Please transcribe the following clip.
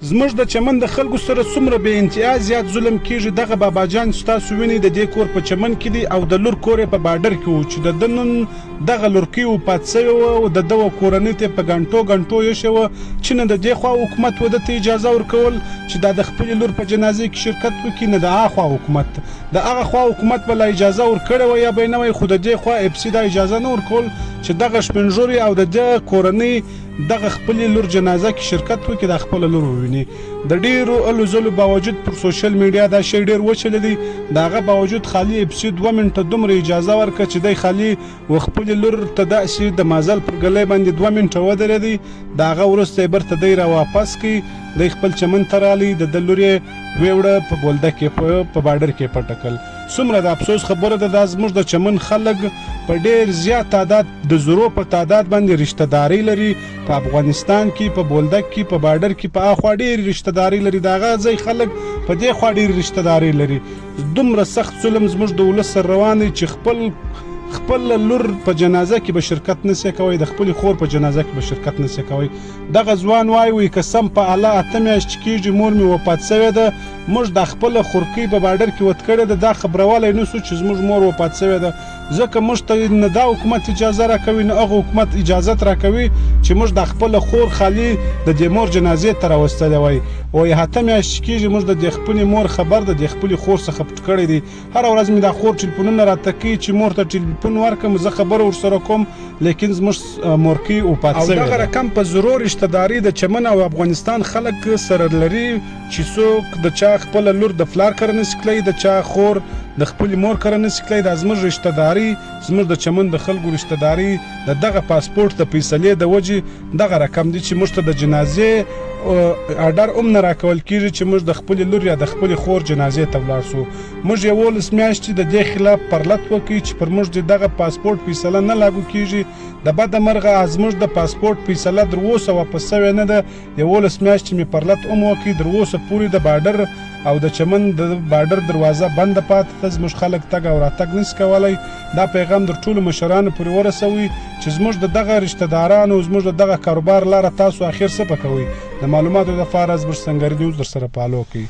زموږ د چمن د خلکو سره څومره بې انتها زیات ظلم کیږي. دغه بابا جان چې تاسو وینئ د دې کور په چمن کې دی او د لور کور یې په باډر کې و چې د ده نن دغه لورکۍ وفات شوې وه او د ده و کورنۍ ته یې په ګنټو ګنټو ایښې وه چې نه د دې خوا حکومت و ده ته اجازه ورکول چې دا د خپلې لور په جنازې کې شرکت وکړي، نه د هغه خوا حکومت. د هغه خوا حکومت به لا اجازه ورکړې وه یا به یې نه وای، خو د دې خوا اف سي دا اجازه نه ورکول چې دغه سپینږیری او د ده کورنۍ دغه خپلې لور جنازه کې شرکت وکړي، دا خپله لور وویني. د ډیرو الو ځلو باوجود پر سوشل میډیا دا شی ډیر وچلېدی، د هغه باوجود خالي اف سي 2 منټه دومره اجازه ورکړه چې دی خالي و خپلې لور ته داسې د مازل پر ګلۍ باندې 2 منټه ودرېدی. د هغه وروسته یې برته دی را واپس کړ، دی خپل چمن ته رالی، د ده لور یې ویوړه په بولدک کې په باډر کې پټه کړل. څومره د افسوس خبره ده، دا زموږ د چمن خلک په ډیر زیات تعداد د زرو په تعداد باندې رشته داري لري په افغانستان کې، په بولدک کې، په باډر کې، په اخوا ډیر رشته داري لري. د هغه ځای خلک په دې خوا ډیر رشته داري لري. دومره سخت ظلم زموږ د ولس سره روان دی چې خپل لور په جنازه کې به شرکت نسی کوي، د خپل خور په جنازه کې به شرکت نسی کوي. دغه ځوان وای وی قسم په الله 8 میاشتې کېږي مور مې وفات شوې ده، موږ د خپل خورکۍ په باډر کې وت کړې ده، دا خبرولی نه سو چې زموږ مور وفات شوې ده، ځکه موږ ته نه دا حکومت اجازه راکوي نه هغه حکومت اجازت راکوي چې موږ د خپل خور خالي د دې مور جنازې ته راوستلی وای. وایي 8 میاشتې کېږي موږ د دې خپلې مور خبر د دې خپلې خور څخه پټ کړی دی. هره ورځ مې دا خور ټلیفونونه راته کوي چې مور ته ټلیفون ورکړم، زه خبره ورسره کوم، لیکن زموږ مورکۍ وفات شوې ده. او دغه رقم په زرو رشته داري د چمن او افغانستان خلک سره لري چې څوک د چا خپله لور د پلار کره نشي تللی، د چا خور د خپلې مور کره نشي تللی. دا زموږ رشته داري، زموږ د چمن د خلکو رشته داري د دغه پاسپورټ د فیصلې د وجې دغه رقم دي چې موږ ته د جنازې اډر هم نه راکول کېږي چې موږ د خپلې لور یا د خپلې خور جنازې ته ولاړ شو. موږ 11 میاشتې د دې خلاف پرلت وکړي چې پر موږ د دغه پاسپورټ فیصله نه لاګو کېږي. د بده مرغه زموږ د پاسپورټ فیصله تر اوسه واپس شوې نه ده. 11 میاشتې مې پرلت هم وکړي، تر اوسه پورې د باډر او د چمن د باډر دروازه بنده پاتې ده. زموږ خلک تګ او راتګ نشي کولی. دا پیغام در ټولو مشرانو پورې ورسوئ چې زموږ د دغه رشته دارانو، زموږ د دغه کاروبار لاره تاسو اخر څه پکوئ. د معلوماتو لپاره زموږ سنګر نیوز در سره فالو کړئ.